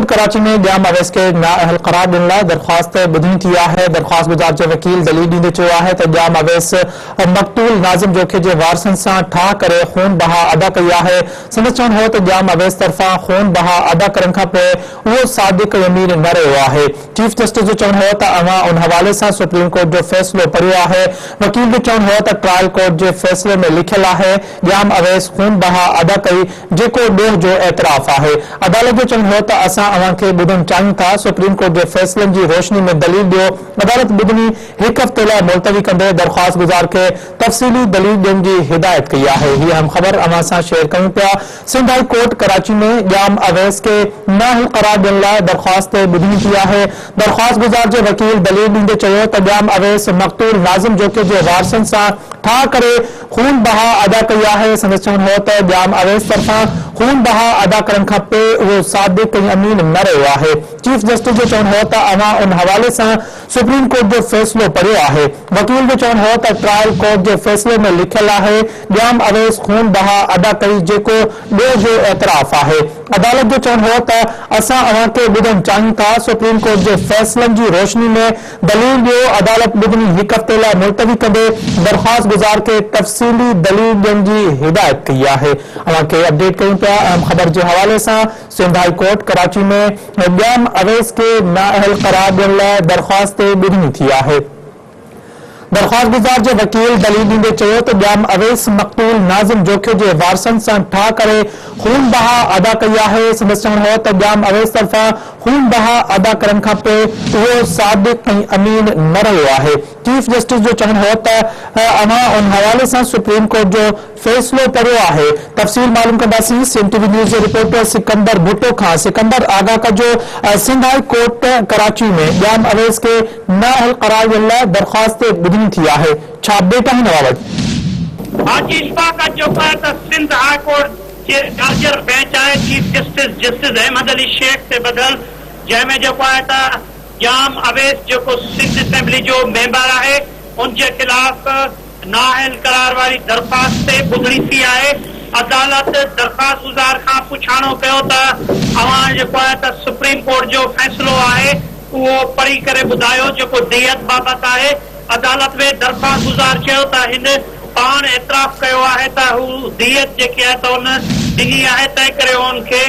Court Karachi ۾ Jam Awais کي نااهل قرار ڏيڻ لاء درخواست تي ٻڌڻي ٿي آهي. درخواستگذار جي وڪيل دليل ڏيندي چيو آهي ته ڄام اويس مقتول ناظم جوکي جي وارثن سان ٺاهه ڪري خون بها ادا ڪئي آهي. سندس چوڻ هو ته ڄام اويس طرفان خون بها ادا ڪرڻ کانپوء اهو صادق ۽ امين نه رهيو آهي. چيف جسٽس جو چوڻ هو ته اوهان ان حوالي سان سپريم ڪورٽ جو فيصلو پڙهيو آهي. وڪيل جو چوڻ هو ته ٽرائل ڪورٽ جي فيصلي ۾ لکيل آهي ڄام اويس خون بها ادا ڪئي جيڪو ڏوهه جو اعتراف آهي. عدالت جو چوڻ هو ته اسان اوهان کي ٻڌڻ چاهيون ٿا، سپريم ڪورٽ جي فيصلن جي روشني ۾ دليل ڏيو، عدالت ٻڌڻي هڪ هفتي لاء ملتوي ڪندي درخواستگذار کي تفصيلي دليل ڏيڻ جي هدايت ڪئي آهي. هي اهم خبر اوهان سان شيئر ڪيون پيا، سنڌ هائي ڪورٽ ڪراچي ۾ ڄام اويس کي نااهل قرار ڏيڻ لاء درخواست تي ٻڌڻي ٿي آهي. درخواستگذار جي وڪيل دليل ڏيندي چيو ته ڄام اويس مقتول ناظم جوکي جي وارثن سان ٺاهه ڪري خون بها ادا ڪئي آهي، سندس چوڻ هو ته ڄام اويس طرفان خون بها ادا ڪرڻ کان پوء اهو صادق ۽ امين نه رهيو آهي. چيف جسٽس جو چوڻ هو ته اوهان ان حوالي سان سپريم ڪورٽ جو فيصلو پڙهيو آهي. وڪيل جو چوڻ هو ته ٽرائل ڪورٽ جي فيصلي ۾ لکيل آهي ڄام اويس خون بها ادا ڪئي جيڪو ڏوهه جو اعتراف آهي. عدالت جو چوڻ هو ته اسان اوهان کي ٻڌڻ چاهيون ٿا، سپريم ڪورٽ جي فيصلن جي روشني ۾ دليل ڏيو، عدالت ٻڌڻي هڪ هفتي لاء ملتوي ڪندي درخواستگذار کي تفصيلي دليل ڏيڻ جي هدايت ڪئي آهي. اوهان کي اپڊيٽ ڪيون پيا اهم خبر جي حوالي سان سنڌ هائي ڪورٽ ڪراچي ۾ ڄام اويس کي نااهل قرار ڏيڻ لاء درخواست تي ٻڌڻي ٿي آهي. درخواستگذار جي وڪيل دليل ڏيندي چيو ته ڄام اويس مقتول ناظم جوکيو جي وارثن سان ٺاهه ڪري خون بها ادا ڪئي آهي، سندس چوڻ هو ته ڄام اويس طرفان خون بها ادا ڪرڻ کانپوء اهو صادق ۽ امين نه رهيو آهي. چيف جسٽس جو چوڻ هو ته اوهان ان حوالي سان سپريم ڪورٽ جو فيصلو پڙهيو آهي، تفصيل معلوم ڪنداسين سنڌ ٽي وي نيوز جي رپورٽر سڪندر ڀٽو کان، سڪندر آگاهه ڪجو سنڌ هائي ڪورٽ ڪراچي ۾ ڄام اويس کي نااهل قرار ڏيڻ لاء درخواست تي ٻڌڻي ٿي آهي، ڇا اپڊيٽ آهن اوهان وٽ؟ حاجي اشفاق اڄ جو ڪيو ته سنڌ هاء ڪورٽ جي لارجر بئنچ آهي chief justice justice Ahmed Ali Shaikh تي ٻڌل جنهن ۾ جيڪو آهي ته ڄام اويس جيڪو سنڌ اسيمبلي جو ميمبر آهي ان جي خلاف نااهل قرار واري درخواست تي ٻڌڻي ٿي آهي، عدالت درخواستگذار کان پڇاڻو ڪيو ته اوهان جيڪو آهي ته سپريم ڪورٽ جو فيصلو آهي اهو پڙهي ڪري ٻڌايو جيڪو ديت بابت آهي، عدالت ۾ درخواستگذار چيو ته هن پاڻ اعتراف ڪيو آهي ته هو ديت جيڪي آهي ته ان ڏني آهي تنهن ڪري ان کي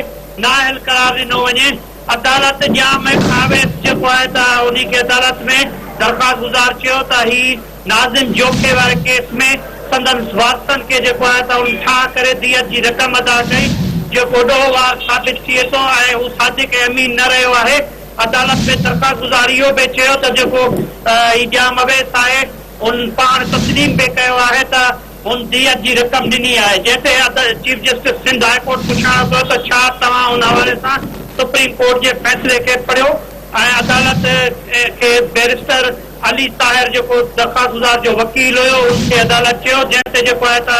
نااهل قرار ڏنو وڃي. عدالت ڄام اويس جيڪو آهي ته انهي کي عدالت ۾ درخواستگذار چيو ته هي ناظم جوکي واري ڪيس ۾ سندن وارثن کي جيڪو آهي ته ان ٺاهه ڪري ديت جي رقم ادا ڪئي جيڪو ڏوهه وار ثابت ٿئي ٿو ۽ هو صادق ۽ امين نه رهيو آهي عدالت ۾ درخواستگذار اهو به چيو ته جيڪو هي ڄام اويس آهي ان پاڻ تسليم به ڪيو آهي ته هن ديت جي رقم ڏني آهي جنهن تي chief justice Sindh high court پڇاڻو ڪيو ته ڇا توهان ان حوالي سان سپريم ڪورٽ جي فيصلي کي پڙهيو ۽ عدالت کي بئريسٽر علي طاهر جيڪو درخواستگذار جو وڪيل هيو ان کي عدالت چيو جنهن تي جيڪو آهي ته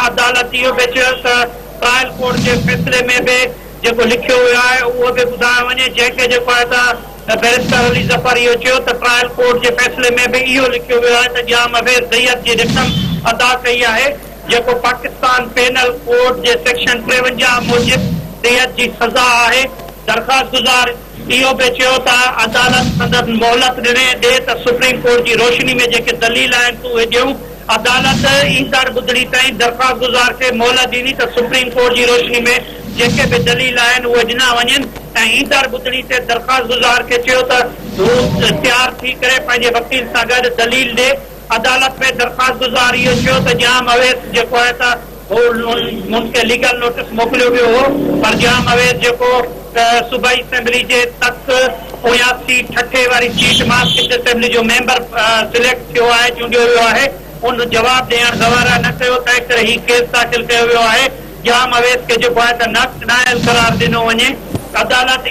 عدالت اهو به چيو ته ٽرائل ڪورٽ جي فيصلي ۾ به جيڪو لکيو ويو آهي اهو به ٻڌايو وڃي جنهن کي جيڪو آهي ته بئريسٽر علي ظفر اهو چيو ته ٽرائل ڪورٽ جي فيصلي ۾ به اهو لکيو ويو آهي ته ڄام اويس ديت جي رقم ادا ڪئي آهي جيڪو پاڪستان پينل ڪوڊ جي سيڪشن 53 موجب ديت جي سزا آهي درخواستگذار اهو به چيو ته عدالت سندن مهلت ڏڻي ڏي ته سپريم ڪورٽ جي روشني ۾ جيڪي دليل آهن اهي ڏيون، عدالت ايندڙ ٻڌڻي تائين درخواستگذار کي مهلت ڏني ته سپريم ڪورٽ جي روشني ۾ جيڪي به دليل آهن اهي ڏنا وڃن ۽ ايندڙ ٻڌڻي تي درخواستگذار کي چيو ته هو تيار ٿي ڪري پنهنجي وڪيل سان گڏ دليل ڏي، عدالت ۾ درخواستگذار اهو چيو ته ڄام اويس جيڪو آهي ته. هو ان کي ليگل نوٽس موڪليو ويو هو پر ڄام اويس جيڪو صوبائي اسيمبلي جي تڪ 79 ٺٽي واري سيٽ مان سنڌ اسيمبلي جو ميمبر سليڪٽ ٿيو آهي چونڊيو ويو آهي ان جواب ڏيڻ گوارا نه ڪيو تنهن ڪري هي ڪيس داخل ڪيو ويو آهي ڄام اويس کي جيڪو آهي ته نااهل قرار ڏنو وڃي عدالت.